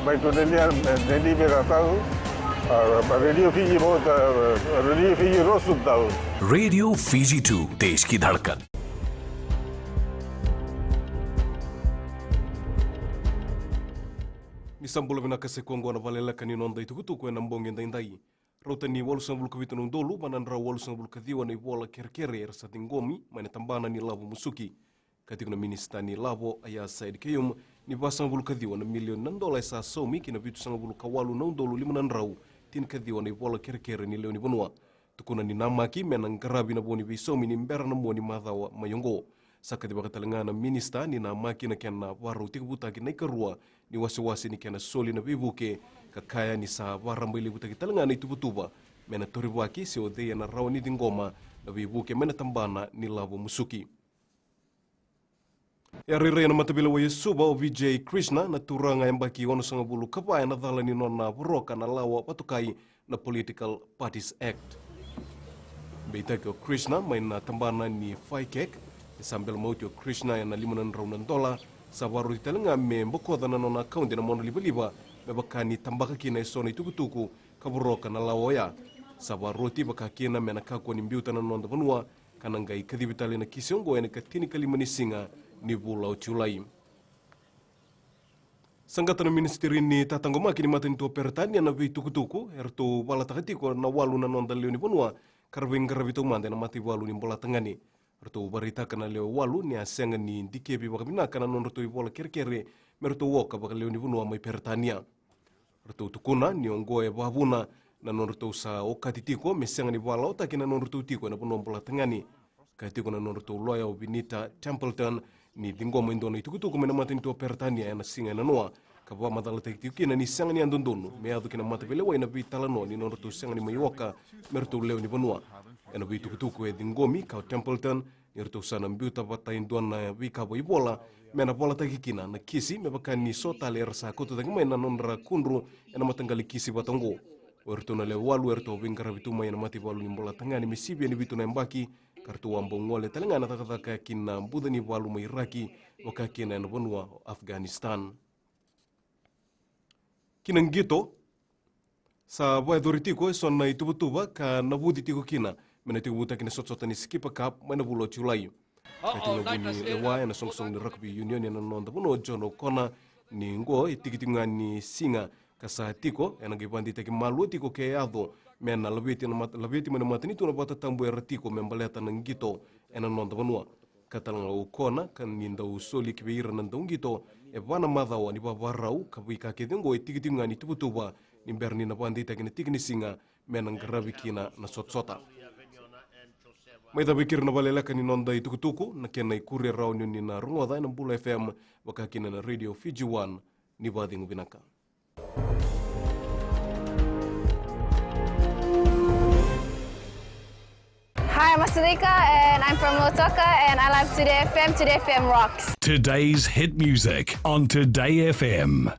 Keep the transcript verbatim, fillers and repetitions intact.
Mai tu nenia, neni me ka tau, a, pa Radio Fiji mo ta, Radio Fiji rosu tau. Radio Fiji two, देश की धड़कन. Ni sa bula vinaka, sa i koya oqo na valeleka ni noda itukutuku ena bogi edaidai. Rauta ni walusagavulu ka vitu na udolu va na drau walusagavulu ka ciwa na ivola kerekere era sa ciqomi mai na tabana ni lavo musuki. Ka tiko na minisita ni lavo, Aiyaz Sayed-Khaiyum, ni vasagavulu ka ciwa na milioni na dola e sa saumi ki na vitusagavulu ka walu na udolu lima na drau tinikaciwa na ivola kerekere ni lewe ni vanua. Tukuna ni namaki me na qaravi na vo ni veisaumi ni bera na mua ni macawa mai oqo. Sa kacivaka tale ga na minisita ni namaki na kena varau tekivutaki na ikarua ni wasewase ni kena soli na veivuke, ka kaya ni sa varabailevu taki tale ga na ituvatuva me na torivaki se o cei ena rawa ni ciqoma na veivuke mai na tabana ni lavo musuki. E a rairai ena mataveilewai e Suva o Vijay Krishna, na turaga yabaki onosagavulu ka va, ena cala ni nona voroka na lawa vakatokai na Political Parties Act. Beitaki o Krishna mai na tabana ni FICAC. E sa bela mauti o Krishna ena lima na drau na dola. Sa vakaroti tale ga me bokoca na nona akaude na monalivaliva me vaka ni tabaka kina eso na itukutuku ka voroka na lawa oya. Sa vakaroti vaka kina me na kakua ni biuta na noda vanua, ka na qai kacivi tale na kisi oqo ena ikatinikalima ni siga ni vula o Julai. Saqata na minisitiri ni tataqomaki ni matanitu o Peritania na veitukutuku eratou valataka tiko na walu na noda lewe ni vanua ka ra veiqaravi taumada ena mataivalu ni bolatagane. Ratou vakaraitaka na lewe walu ni a sega ni dikevi vakavinaka na nodratou ivola kerekere me ratou oka vakalewe ni vanua mai Peritania. Ratou tukuna ni oqo e vavuna na nodratou sa okati tiko me sega ni valaotaki na nodratou tiko ena vanua bolatagane. Ka tiko na nodratou loya o Vinita Templeton ni ciqoma e dua na itukutuku mai na matanitu o Peritania ena siga e nanoa, ka vakamacalataki tiko kina ni sega ni a dodonu me yaco ki na mataveilewai na veitalanoa ni nodratou sega ni mai oka me ratou lewe ni vanua. Ena veitukutuku e ciqomi ka o Templeton ni ratou sa na biuta vata e dua na veika vakaivola me na valataki kina na kisi, me vaka ni so tale era sa kauta cake mai na nodra kudru ena mataqali kisi vata oqo. O iratou na lewe walu eratou veiqaravi tu mai ena mataivalu ni bolatagane me sivia ni vitu na yabaki, ka ratou a bau gole tale ga na cakacaka ki na buca ni valu mai Iraki, vaka kina ena vanua o Afghanistan. Ki na qito, sa vakayacori tiko eso na ituvatuva ka navuci tiko kina me na tekivutaki na sotasota ni Skipper Cup mai na vula o Julai. Ka tiko na vunilewa ena soqosoqo ni rugby union ena noda vanua o John O'Connor ni oqo e tiki tiko ga ni siga ka sa tiko, ena qai vakadeitaki malua tiko ke yaco me na laveti na mat-, laveti mai na matanitu na vakatatabu era tiko me baleta na qito ena noda vanua. Ka tale ga o O'Connor ka ni dau soli ki vei ira na dauqito e va na macawa ni vakavakarau, ka veika kece oqo e tiki tiko ga ni tuvatuva ni bera ni na vakadeitaki na tiki ni siga me na qaravi kina na sotasota. Mai cava e keri na valeleka ni noda itukutuku, na kena ikuri e rawa ni o ni na rogoca ena Bula F M, vaka kina na Radio Fiji One. Ni vakacegu vinaka. Hi, I'm Asalika and I'm from Lautoka and I love Today F M. Today F M rocks. Today's hit music on Today F M.